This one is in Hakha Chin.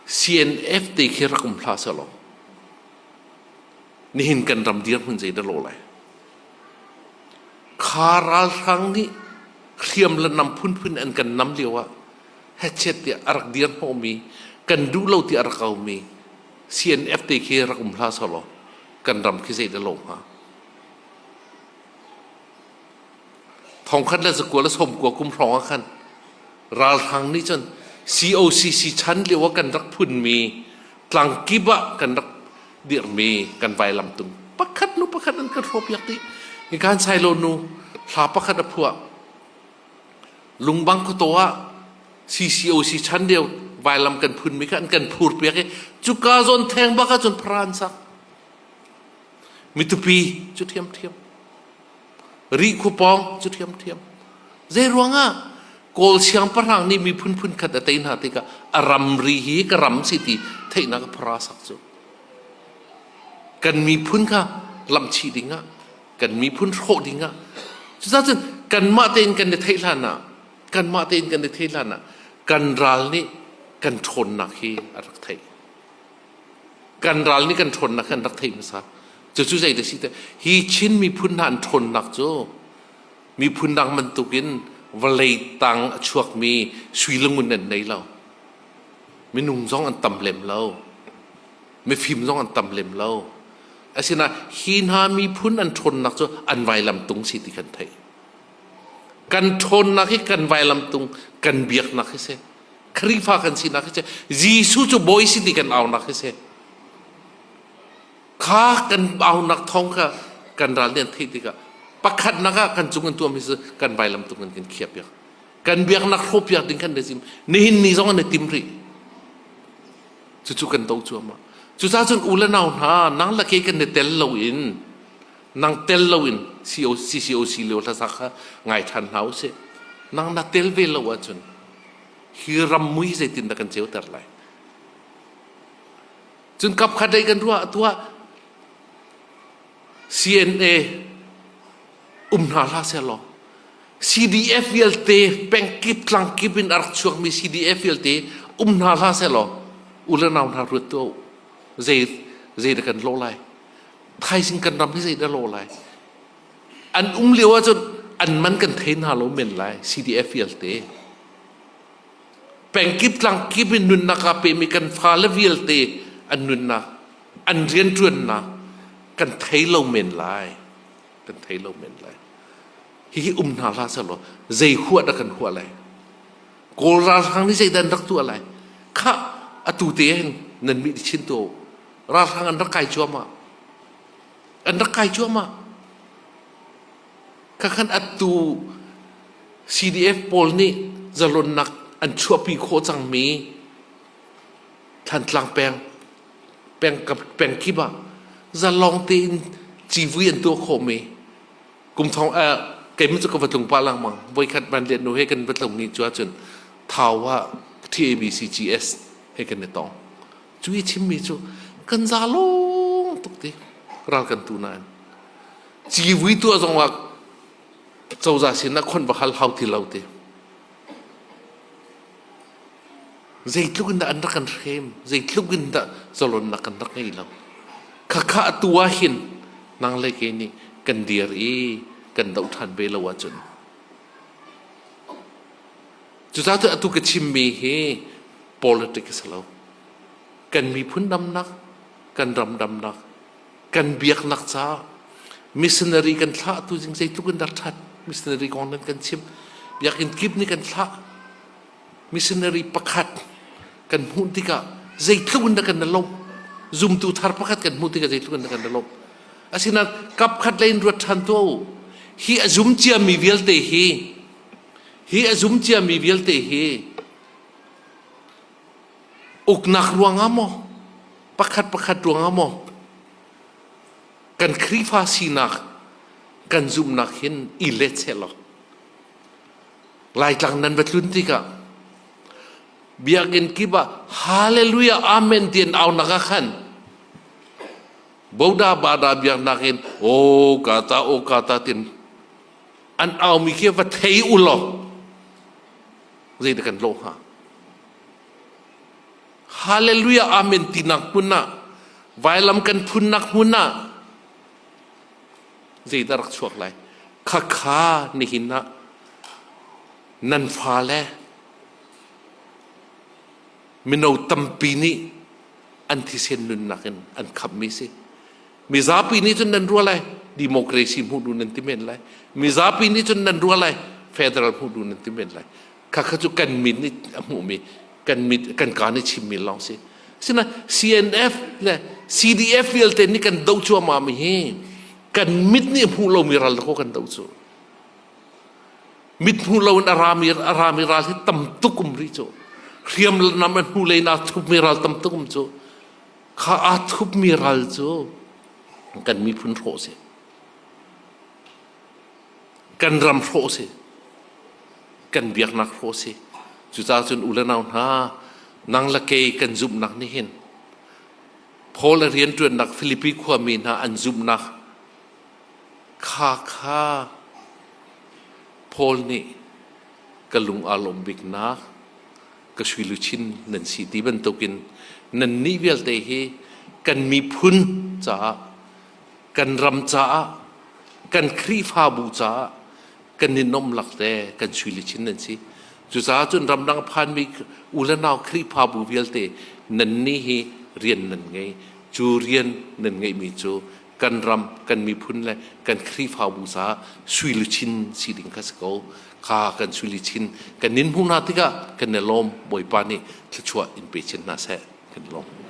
CNF te khi rak um hlah selaw nihin kan ram dirhmun zei dah lawh lai? Kha ralhrang nih hriam le nam phunphun an kan nam lio ah hechet tiah a rak dir hnawhmi kan duh lo tiah a rak aumi CNF te khi rak um hlah selaw kan ram khi zei dah lawh hnga? 1990 kum hrawng ah khan ralhrang nih cun COCC chan lio ah kan rak phunmi tlangkip ah kan rak dirhmi kan vailam tung pakhat nu pakhat an kan hrawhpiak dih. Hikan Sailo nu hla pakhat a phuah. Lungbang khuataw ah CCOC chan lio vailam kan phunmi kha an kan phurpiak i cuka zawn theng bak ahcun phara an sak. Mitupi cu ṭhiamṭhiam. Rih khua pawng cu ṭhiamṭhiam. Zei ruangah Kawl siangpahrang nih miphun phunkhat a tei hna tikah a ramri hi ka ram si ti theihnak a phara sak cu. Kan miphun kha lamhchih dingah, kan miphun hrawh dingah. Cucaah cun kanmah tein kan i theih hlan ah, kanmah tein kan i theih hlan ah kan ral nih kan ṭhawnnak hi a rak theih. Kan ral nih kan ṭhawnnak hi an rak theih hmasa. Cucu zei dah si te hi Chin miphun hna an ṭhawnnak cu miphun dang bantukin vawlei tang a chuakmi sui le ngun an nei lo. Minung zong an tam lem lo. Mifim zong an tam lem lo. Asinain hi hna miphun an ṭhawnnak cu an vailam tung si ti kan theih. Kan ṭhawnnak hi kan vailam tung kan biaknak hi si. Khrihfa kan sinak hi si. Jesuh cu bawi si ti kan aunak hi si. Kha kan aunak thawng kha kan ral nih an theih tikah pakhatnak ah kan cung an tuahmi cu kan vailam tung in kan khiah piak. Kan biaknak hrawhpiak ding kan i Nihin ni zong an i tim rih. Cucu kan do cuahmah. Cucaah cun u le nau hna nang le kei kan i tel loin nang tel loin CCOC lio hlasak kha ngai ṭhan hna usih. Nang na tel ve lo ahcun hi ram mui zeitin dah kan ceuter lai? Cun kapkhat lei kan ruah tuah CNA um hna hlah sehlaw CDF vialte pengkip tlangkip in a rak chuakmi CDF vialte um hna hlah sehlaw u le nau hna ruat tuah u zei zei dah kan lawh lai thaizing kan ram hi zei dah lawh lai An um lio ahcun an man kan thei hna lo men lai CDF vialte. Pengkip tlangkip in nunnak aa pemi kan fale vialte an nunnak, an rianṭuannak kan thei lo men lai. Kan thei lo men lai. Hihi um hna hlah sehlaw zei huah dah kan huah lai? Kawl ralhrang nih zeidah an rak tuah lai? Khah, atu te hin nan mit chin tuah u. Ralhrang an rak kai cuahmah. An rak kai cuahmah. Khakhan atu CDF pawl nih zalonnak an chuahpi khawh cangmi Thantlang peng peng peng kip ah zalong tein civui an tuah khawhmi kum thong keimah cu ka va tlung pah lengmang voikhat van lian nu he kan va tlung ni cu ahcun Thau ah TABCGS he kan i tong Cu i chimmi cu kan za lawng tuk ti ral kan tu nain civui tuah zong ah cozah sin ah khon va hal hau ti lo ti zeitluk in dah an rak kan hrem zeitluk in dah zalonnak kan rak ngei lo khakha atu ah hin nang le kei nih kan dir i kan doh ṭhan ve lo ahcun cucaah atu ka chimmi hi politics a si lo. Kan miphun damnak, kan ram damnak, kan biaknak caah missionary kan thlah tu zing zeitluk in dah ṭhat missionary kong nan kan chim biakinn kip nih kan thlah missionary pakhat kan hmuh tikah zeitluk in dah kan i lawmh zumtu thar pakhat kan hmuh tikah zeitluk in dah kan i lawmh asinain kapkhat lei in ruat ṭhan tuah u hi a zum ciami vialte hi hi a zum ciami vialte hi Uknak ruangah maw, pakhat pakhat ruangah maw, kan Khrihfa sinak kan zumhnak hin i let sehlaw Laitlang nan va tlun tikah biakinn kip ah hallelujah amen ti an aunak ah khan boda bada biaknak in o kata o kata tin an aumi khi va thei u law zeidah kan lawh hnga? Hallelujah Amen tinak hmun ah vailam kan phunnak hmun ah zeidah rak chuak lai? Khakha nihin ah nan fale mino tampi nih an thisen nunnak in an khammi si. Mizapi nih cun nan ruah lai democracy hmuh duh nan ti men lai. Mizapi nih cun nan ruah lai federal hmuh duh nan ti men lai. Khakha cu kan mit nih a hmuhmi kan mit kan ka nih chimmi lawng si. Sina CNF le CDF vialte nih kan doh cuahmah mi hi kan mit nih hmuh lomi ral ko kan doh cu. Mit hmuh loin a rami a rami ral hi tam tuk um rih cu. Hriam nam a hnu lei na thupmi ral tam tuk um cu. Kha aa thupmi ral cu kan miphun hrawh si. Kan ram hrawh si. Kan biaknak hrawh si. Cucaah cun u le nau hna, nang le kei kan zumhnak nih hin Paul a rianṭuannak Filipi khuami hna an zumhnak kha kha Paul nih ka lung aa lawm biknak ka suiluchin nan si ti bantukin nannih vialte hi kan miphun caah kan ram caah kan Khrihfabu caah kan i nomlak le kan suiluchin nan si. Cucaah cun ramdang phanmi u le nau Khrihfabu vialte nannih hi rian nan ngei. Cu rian nan ngeihmi cu kan ram, kan miphun le kan Khrihfabu caah suiluchin si ding kha si ko. Kha kan suiluchin kan nin hmuh hna tikah kan i lawm. Bawipa nih thluachuah in pe chin hna seh. Kan i lawm.